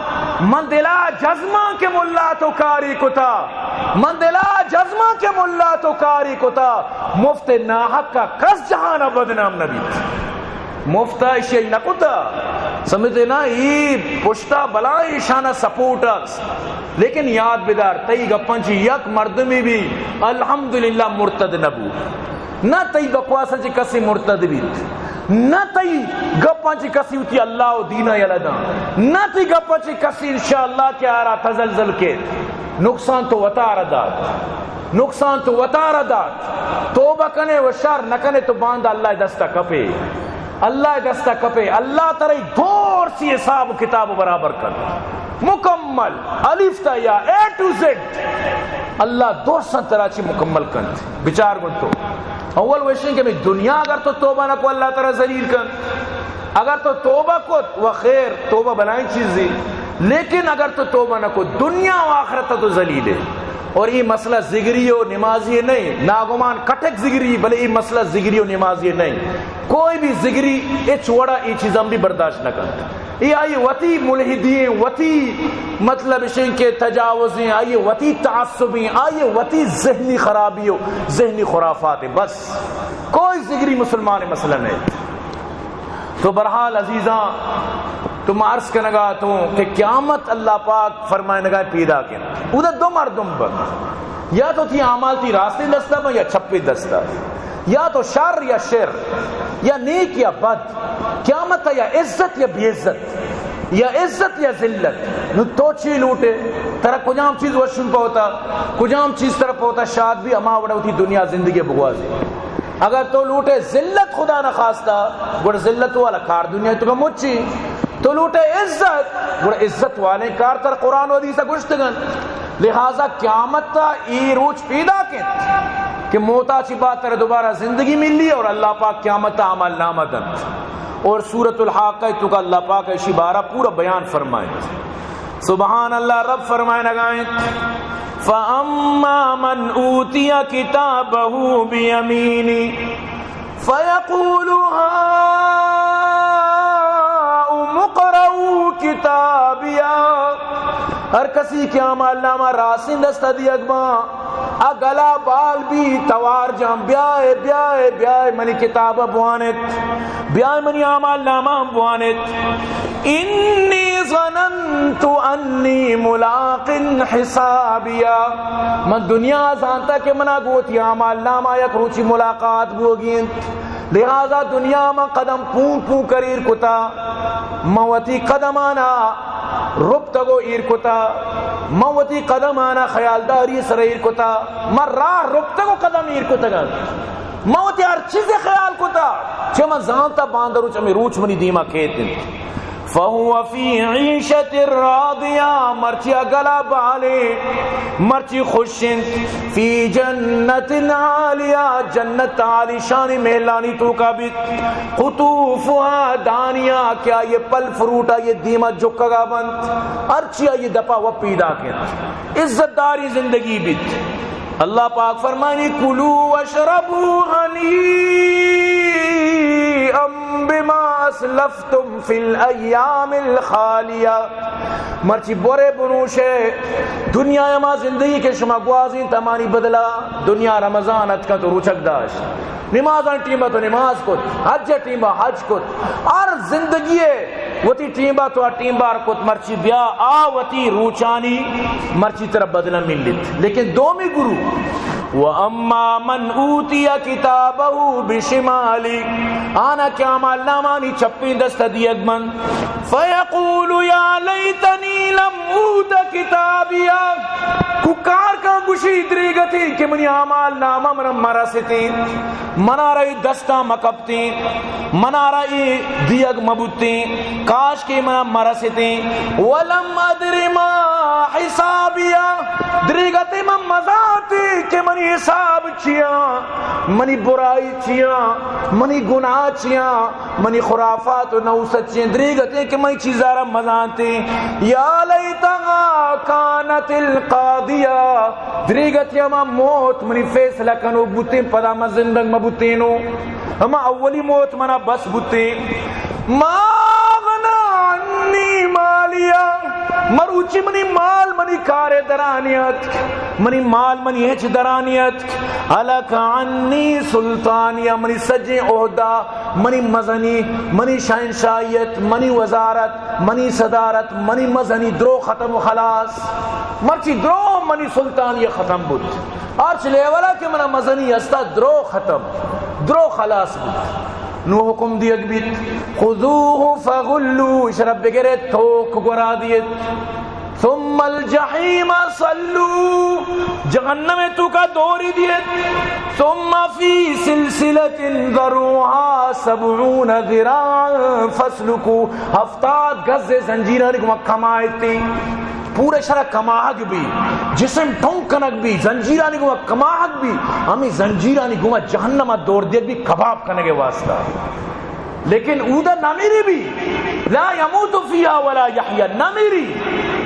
من دلا جزماں کہ ملا تو کاری کتا، من دلا جزماں کہ ملا تو کاری کتا، مفت ناحق کا کس جہانا بدنام نبیت۔ مفتا اشی نہ کتا، سمجھتے نا، ای پشتا بلائیں ایشانا سپورٹ است۔ لیکن یاد بدار، تئی گپاں چی یک مردمی بھی الحمدللہ مرتد نہ بو۔ نہ تئی بکواساں چی کسی مرتد بیت، نہ تئی گپاں چی کسی وتی اللہ و دینا یلہ داں، نہ تئی گپاں چی کسی انشاءاللہ کہ آرا تزلزل کیت۔ نقصان تو وتارا دات، نقصان تو وتارا دات۔ توبہ کنے و شر نہ کنے تو باندا اللہ دستا کپے، اللہ دستا کپے۔ اللہ ترا دور سی حساب و کتاب برابر کن، مکمل الف تا یا اے ٹو زیڈ۔ اللہ دور سن ترا چی مکمل کنت۔ بچار گن تو، اول وشیں کہ میں دنیا اگر تو توبہ نہ کو اللہ ترا ذلیل کن۔ اگر تو توبہ کت و خیر، توبہ بلائیں چیزی، لیکن اگر تو توبہ نہ کت، دنیا و آخرت تو ذلیل ہے۔ اور یہ مسئلہ ذگری و نمازی نہیں، ناگمان کٹک ذگری، بلے یہ مسئلہ ذگری و نمازی نہیں۔ کوئی بھی ذگری اچ وڑا یہ چیزاں بھی برداشت نہ کرتا۔ یہ آئی وتی ملحدی ہیں، وتی مطلب شیں کہ تجاوز ہیں، آئی وتی تعصب ہیں، آئی وتی ذہنی خرابی و ذہنی خرافات ہیں۔ بس کوئی ذگری مسلمان مسئلہ نہیں۔ تو بہرحال عزیزاں، تو ما عرض کنگا تو کہ قیامت اللہ پاک فرمائنگا پیدا کن۔ اودا دو مردم بن، یا تو تی اعمال تی راستیں دستا بن یا چپیں دستا، یا تو شر یا شر، یا نیک یا بد۔ قیامت یا عزت یا بے عزت، یا عزت یا ذلت۔ نو تو چی لوٹے؟ ترا کجام چیز وشن پوتا، کجام چیز ترا پوتا شاد بھی، ہما وڑا وتی دنیا زندگی بگوازی۔ اگر تو لوٹے ذلت خدا نہ خواستہ، گڑا ذلت والا کار دنیا تو کا مچی۔ تو لوٹے عزت، گڑا عزت والے کار تر قرآن و حدیث گوشتگن۔ لہذا قیامت تا ای روچ پیدا کن کہ موتا چی بات تر دوبارہ زندگی ملی اور اللہ پاک قیامت تا عمل نامہ دنت۔ اور سورۃ الحاقہ تو کا اللہ پاک اشی بارہ پورا بیان فرمائے۔ سبحان اللہ، رب فرمائے نگائیں، فَأَمَّا مَنْ أُوتِيَ كِتَابَهُ بِيَمِينِهِ فَيَقُولُ هَاؤُمُ اقْرَءُوا كِتَابِيَهْ۔ ہر کسی کہ اعمال نامہ راستیں دست دیگ باں، آ گلا بال بی، توار جان، بیائے، بیائے، بیائے، منی کتاب بوانت، بیائے منی اعمال نامہ بوانت۔ إِنِّي ظَنَنْتُ أَنِّي مُلَاقٍ حِسَابِيَهْ۔ من دنیا زانتا کہ منا گوتی اعمال نامہ یک روچی ملاقات بوگی انت، لہذا دنیا من قدم پون پون کریر کتا، من وتی قدمانا رپتگو ایر کتا، من وتی قدمانا خیالداری سر ایر کتا، من راہ رپتگو قدم ایر کتگن۔ من وتی ہر چیز خیال کتا، چہ من زانتا باندروچ ہمیں روچ منی دیما کیت انت۔ فَهُوَ فِي عِيشَةٍ رَاضِيَةٍ، مرچی گلا بالے، مرچی خوش انت۔ فِي جَنَّةٍ عَالِيَةٍ، جنت عالیشانی محلانی توکا بیت۔ قُطُوفُهَا دَانِيَةٌ، کہ آئی پل فروٹ آئی دیما جکگا بنت، ہرچی آئی دپا و پیدا کنت۔ عزت داری زندگی بیت۔ اللہ پاک فرمانی، كُلُوا وَاشْرَبُوا هَنِيئًا بِمَا أَسْلَفْتُمْ فِي الْأَيَّامِ الْخَالِيَةِ۔ مرچی بورے بنوشے، دنیا ہما زندگی کہ شما گوازینت ہمانی بدلا، دنیا رمضان اتکا تو روچگ داشت، نمازاں ٹیمبا تو نماز کت، حج ٹیمبا حج کت، ہر زندگی وتی ٹیمبا تو ٹیمبار کت، مرچی بیا آ وتی روچانی مرچی ترا بدلہ ملیت۔ لیکن دومی گروہ، وَأَمَّا مَنْ أُوتِيَ كِتَابَهُ بِشِمَالِهِ، آنا کہ اعمال نامانی چپیں دست دیگ بنت، فَيَقُولُ يَا لَيْتَنِي لَمْ أُوتَ كِتَابِيَهْ، کوکار کاں گوشی دریگتی کہ منی اعمال نامہ منا مرستی، منارا اے دستاں مکپتیں، منارا اے دیگ مبوتیں، کاش کہ منا مرستیں۔ وَلَمْ أَدْرِ مَا حِسَابِيَهْ، دریگتے من مزاتی کہ منی حساب چیاں، منی برائی چیاں، منی گناہ چیاں، منی خرافات و نوست چیاں، دریگتیں کہ منی چیزارا مزانتیں۔ یا لیتها کانت القاضیہ، دریگتیں ہما موت منی فیصلہ کنوک بوتیں، پدا من زندگ مہ بوتینو۔ ہما اولی موت منا بس بوتیں۔ ما اغنی عنی مالیہ، مروچی منی مال منی کارے درانیت، منی مال منی ہچ درانیت۔ ہلک عنی سلطانیہ، منی سجیں عہدہ، منی مزنی، منی شہنشاہیت، منی وزارت، منی صدارت، منی مزنی درو ختم و خلاص۔ مرچی درو منی سلطانیہ ختم بوت۔ ہرچ لیولا کہ منا مزنی ہستا، درو ختم، درو خلاص بوت۔ نو حکم دیگ بیت، خذوه فغلوه، اشرا بگرے توک گورا دیت۔ ثم الجحیم صلوه، جہنم توکا دوری دیت۔ ثم فی سلسلة ذرعها سبعون ذراعا فاسلکوه، ہفتاد گز زنجیرانی گما کمائیتی۔ پورا شرا کماہگ بی، جسم ٹونک کنگ بی، زنجیرانی گوما کماہگ بی، ہمیں زنجیرانی گوما جہنم ء دور دیگ بی کباب کنگ ء واسطہ۔ لیکن اودا نمیری بی، لا یموت فیها ولا یحیا، نمیری،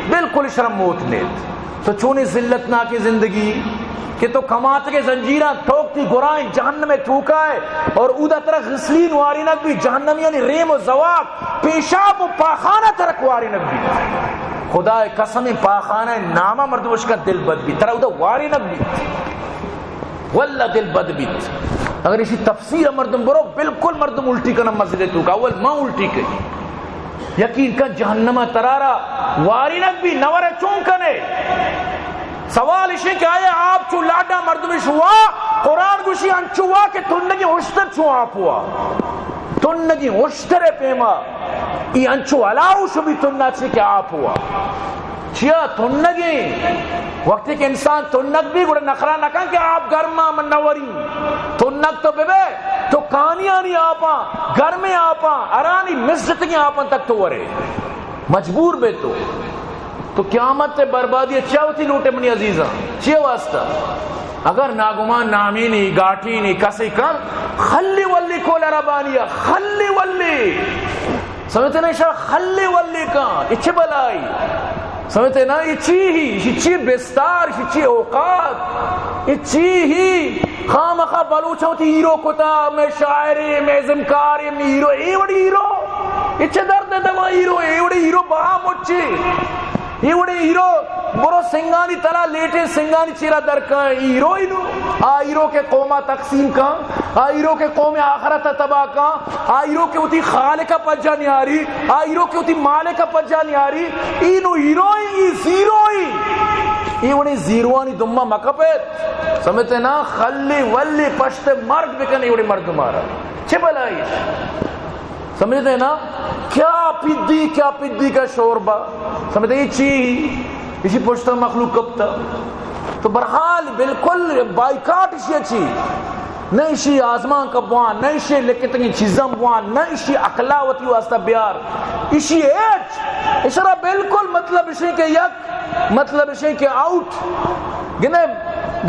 بالکل شرم موت نیت۔ تو چونی ذلت ناکیں زندگی کہ تو کماتگے زنجیراں ٹوک تی گرائیں جہنم ء توکا ہے اور اودا ترا غسلین وارینگ بی، جہنمیانی ریم و زواک، پیشاب و پاخانہ ترا کوارینگ بی۔ خدا قسم، پاخانہ نامہ مردم اشکا دل بد بیت، ترا اودا وارینگ بیت، واللہ دل بد بیت۔ اگر اشی تفسیر مردم برو، بالکل مردم الٹی کنن مسجد توکا، اول ما الٹی کئی۔ یقین کن جہنم ترارا وارینگ بی، نورے چون کنے؟ سوال اشی کہ آیا آپ چو لاڈا مردم شوا، قرآن گوشی انچو وا کہ تنگی اشتر چو آپ وا۔ تنگی اشتر پیما ای انچو ہلاو شبی تنا چی کہ آپ ہوا۔ چیا تنگیں؟ وقتی کہ انسان تنگ بی، گڑا نخرا نکن کہ آپ گرما من نوری۔ تنگ تو ببے، تو کانیانی آپاں، گرمیں آپاں، ارانی مس جتگیں آپاں تک تو ورے۔ مجبور بے تو۔ تو قیامت تے بربادی چیا وتی لوٹے منی عزیزاں؟ چیا واسطہ؟ اگر ناگمان نامینی، گاٹینی، کسی کن، خلی ولی کول عربانی، خلی ولی۔ سمجھتے نا، ایشا خلی ولی کن، اچ بلائی۔ سمجھتے نا، یہ چی ہی، یہ چی بستار، یہ چی اوقات، یہ چی ہی۔ خامخا بلوچاں وتی ہیرو کتا، میں شاعرے، میں ازمکارے، میں ہیرو، اے وڑی ہیرو۔ اچ درد دوا ہیرو، اے وڑی ہیرو بہا مچے۔ اے وڑے ہیرو برو سنگانی تلا لیٹے، سنگانی چیرا درکاں، ہیرو ہی نو۔ آ ہیرو کہ قوما تقسیم کاں، آ ہیرو کہ قوم آخرت تباہ کاں، آ ہیرو کہ وتی خالق پجا نیاری، آ ہیرو کہ وتی مالک پجا نیاری، ای نو ہیرو ہی، ای زیرو ہی۔ اے وڑے زیروانی دما مکپت۔ سمجھتے نا، خلی ولی پشت مرگ بکن اے وڑے مردمارا۔ چہ بلائی؟ سمجھتے نا؟ کیا پدی، کیا پدی کا شوربا۔ سمجھتے، یہ چی؟ اسی پشتا مخلوق کپتا۔ تو برحال بالکل بائیکاٹ اسی چی۔ نہ اسی آزمان کا بوان، نہ اسی لکتگیں چیزاں بوان، نہ اسی اکلا وتی واسطہ بیار۔ اسی ایچ، اسرا بالکل مطلب اسی کہ یک مطلب اش کہ آؤٹ۔ گندے،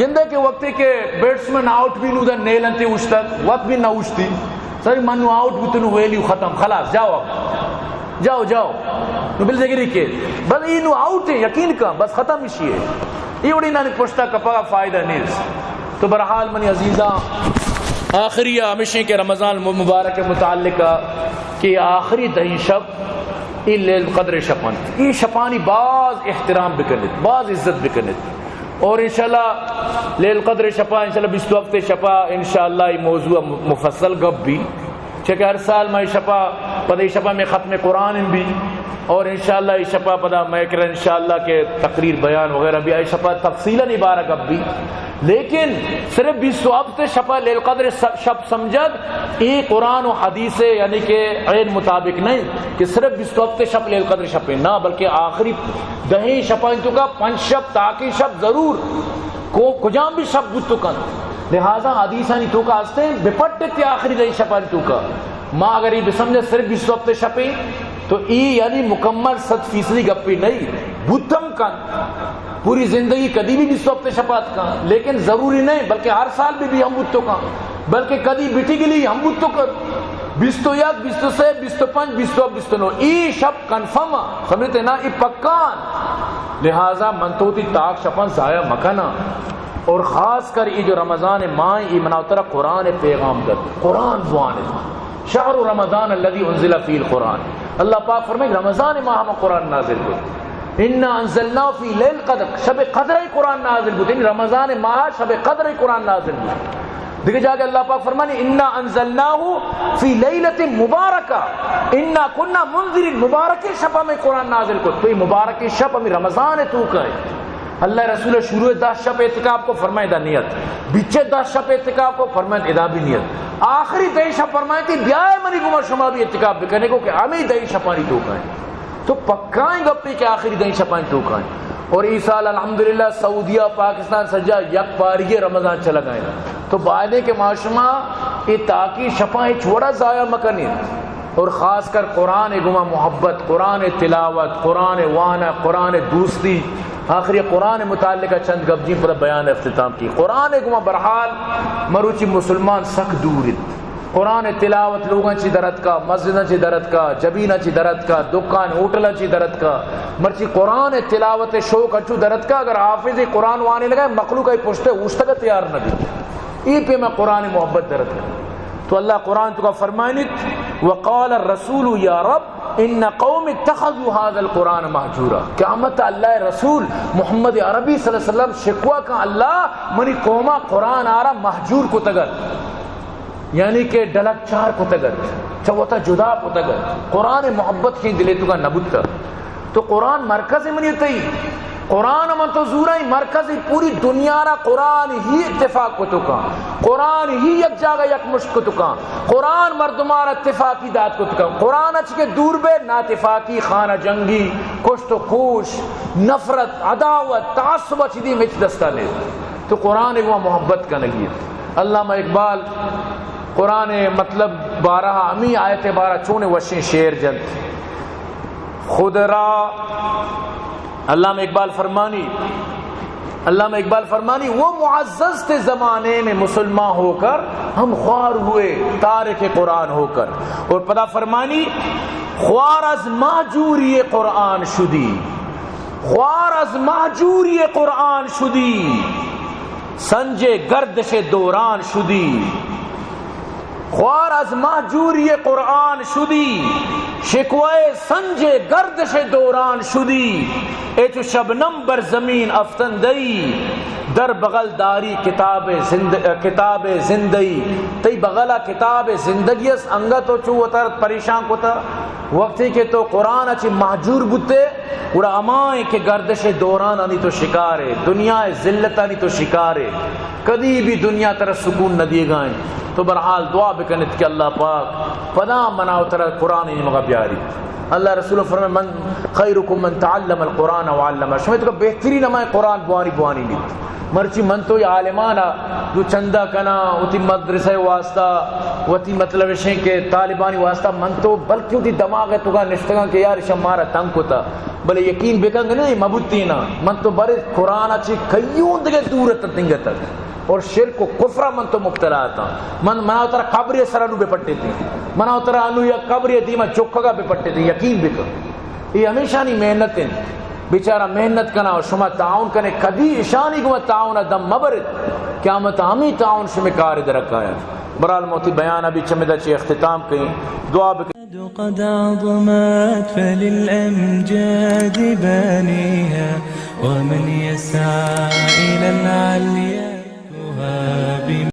گندے کہ وقتی کہ بیٹسمین آؤٹ بی نو دا نیل انتے اوشتگ، وت بی نہ اوشتی۔ سر من نو آؤٹ بوتو، نو ویلیو ختم، خلاص، جاؤ اب۔ جاؤ، جاؤ۔ نو بل دگری کے۔ بس ای نو آؤٹ ہے، یقین کا، بس ختم اشی ہے۔ ای وڑی نانی پشتا کپا فائدہ نیست۔ تو برحال منی عزیزاں، آخری ہمیشیں کہ رمضان مبارک متعلقہ کہ آخری دہیں شب ای لیل قدر شپ انت۔ ای شپانی باز احترام بکنیت، باز عزت بکنیت۔ اور انشاءاللہ لیل قدر شپا، انشاءاللہ بیست و ہفت شپا، انشاءاللہ ای موضوع م-، مفصل گپ بی۔ چہ کہ ہر سال ما ای شپا، پدا ای شپا میں ختم قرآن بی۔ اور انشاءاللہ ای شپا پدا میں کرا انشاءاللہ کہ تقریر بیان وغیرہ بی، ای شپا تفصیلاً ای بارہ گپ بی۔ لیکن صرف بیست و ہفت شپ لیل قدر س-، شپ سمجھگ، اے قرآن و حدیث، یعنی کہ عین مطابق نہیں کہ صرف بیست و ہفت شپ لیل قدر شپ ہیں، نہ، بلکہ آخری دہیں شپانی توکا پنچ شپ، تاکیں شپ ضرور کو کجام بھی شپ بوت کنت۔ لہذا حدیثانی توکا ہستیں بپٹت آخری دہیں شپانی توکا۔ ما اگر یہ بسمجھے صرف بیست و ہفت شپ ہیں، تو ای یعنی مکمل صد فیصدی گپی نہیں، بوتم کنت۔ پوری زندگی کدی بھی بیست و ہفت شپات کن، لیکن ضروری نہیں، بلکہ ہر سال بھی، بھی ہم بوتو کن، بلکہ کدی بیٹی گلی ہم بوتو کن، بیست و یک، بیست و سے، بیست و پنچ، بیست و ہفت، بیست و نو، ای شپ کنفرم آں، سمجھتے نا، ای پکان۔ لہذا من تو تی تاک شپان ضائع مکنا۔ اور خاص کر ای جو رمضان ماہ، ای منا ترا قرآن پیغام دت، قرآن بوان۔ شہر رمضان الذی انزل فیہ القرآن۔ اللہ پاک فرمائے، رمضان ماہ ہم قرآن نازل کو۔ انا انزلناہ فی لیل قدر، شب قدر ای قرآن نازل بوت، یعنی رمضان ماہ شب قدر ای قرآن نازل بوت۔ دیگہ جاگہ اللہ پاک فرمانی، انا انزلناہ فی لیلۃ مبارکہ، انا کنا منذرین، مبارک شپ ہمیں قرآن نازل کو۔ تو یہ مبارک شپ ہمیں رمضان تو کا ہے۔ اللہ رسول شروع دس شپ اعتکاف کو، فرمائے دا نیت۔ بچے دس شپ اعتکاف کو، فرمائے ادا بھی نیت۔ آخری دئی شپ فرمائے تھی، بیائے منی گما شما بھی اعتکاف بکنے کو کہ ہمیں دئی شپانی تو کا ہے۔ تو پکائیں گپے کہ آخری دہیں شپانی توکائیں۔ اور ای سال الحمدللہ سعودیہ، پاکستان سجا یک پاری رمضان چلا گئے۔ تو بایدیں کہ ما شما اے تاکی شپاں ہچ وڑا ضائع مکنیں۔ اور خاص کر قرآن گما محبت، قرآن تلاوت، قرآن وانہ، قرآن دوستی۔ آخری قرآن متعلقہ چند گپ جی پدا بیان اختتام کی۔ قرآن گما برحال مروچی مسلمان سک دور انت۔ قرآن تلاوت لوگاں چی درتکا، مسجداں چی درتکا، جبیناں چی درتکا، دکان ہوٹلاں چی درتکا۔ مرچی قرآن تلاوت شوق انچو درتکا، اگر حافظ قرآن وانے لگا، مخلوق ای پشتے اوشتگا تیار نہ بیت۔ ای پہ میں قرآن محبت درتکا۔ تو اللہ قرآن تو کا فرمائنیت، وقال الرسول یا رب ان قوم اتخذوا هذا القرآن مهجورا۔ قیامت اللہ رسول محمد عربی صلی اللہ علیہ وسلم شکوا کن، اللہ منی قوما قرآن آرا مہجور کتگت۔ یعنی کہ ڈلک چار کتگ ات، چہ وتا جدا کتگ ات۔ قرآن محبت شی دلے توکا نبوتا۔ تو قرآن مرکز منی تئی۔ قرآن من تو زورائیں مرکز پوری دنیا را قرآن ہی اتفاق کتو کن۔ قرآن ہی یک جاگہ یک مشت کتو کن۔ قرآن مردمارا اتفاقی دات کتو کن۔ قرآن اچ کے دور بے ناتفاقی، خانہ جنگی، کشت و کوش، نفرت، عداوت، تعصب اچ دی مچ دستا نے۔ تو قرآن ایک محبت کنگی۔ علامہ اقبال قرآن مطلب بارہ ہمی آیت بارہ چون وشیں شعر جنت۔ خود را علامہ اقبال فرمانی، علامہ اقبال فرمانی، وہ معزز تھے زمانے میں مسلمان ہو کر، ہم خوار ہوئے تارک قرآن ہو کر۔ اور پدا فرمانی، خوار از مہجوری قرآن شدی، خوار از مہجوری قرآن شدی، سنج گردش دوران شدی۔ خوار از مہجوری قرآن شدی، شکوہ سنج گردش دوران شدی۔ اے چو شبنم بر زمین افکندئی، در بغل داری کتاب زند-، کتاب زندئی۔ تئی بغلا کتاب زندگی است، انگت تو چو وتر پریشان کتا۔ وقتی کہ تو قرآن چی مہجور بوتے، گڑا ہمائیں کہ گردش دورانانی تو شکار ہے، دنیا ذلتانی تو شکار ہے، کدی بھی دنیا ترا سکون نہ دیگا ہے۔ تو برحال دعا بکنت کہ اللہ پاک پدا منا و ترا قرآن نیمگا بیاری۔ اللہ رسول فرمائے، من خیرکم من تعلم القرآن وعلمہ، شما تو بہترین ہمائیں قرآن بوانی بوانی نیت۔ مرچی من تو یہ عالمانا جو چندہ کنا وتی مدرسہ واسطہ، وتی مطلب اشیں کہ طالبانی واسطہ، من تو بلکہ وتی دماغ توکا نشتگاں کہ یار اشاں مارا تنگ کتا۔ بلے یقین بکن کہ نہیں، مبوتینا۔ من تو برے قرآن چی کئیوں دگہ دور ات دنگت۔ اور شرک و کفر من تو مبتلا اتاں۔ من، منا ترا قبر سر انو بپٹے تھی۔ منا ترا انو یک قبر دیما چکگا بپٹے تھی۔ یقین بکن۔ یہ ہمیشانی محنت ہیں۔ بیچارہ محنت کنا اور شما تعاون کنے، کدی اشانی گما تعاون دم مبرت۔ قیامت ہمیں تعاون شمی کار درکایا۔ برحال موتی بیان ابھی چمدا چی اختتام کہیں۔ دعا بکن۔ قد عظمت فللأمجاد بانيها، ومن يسعى إلى العليا يهاب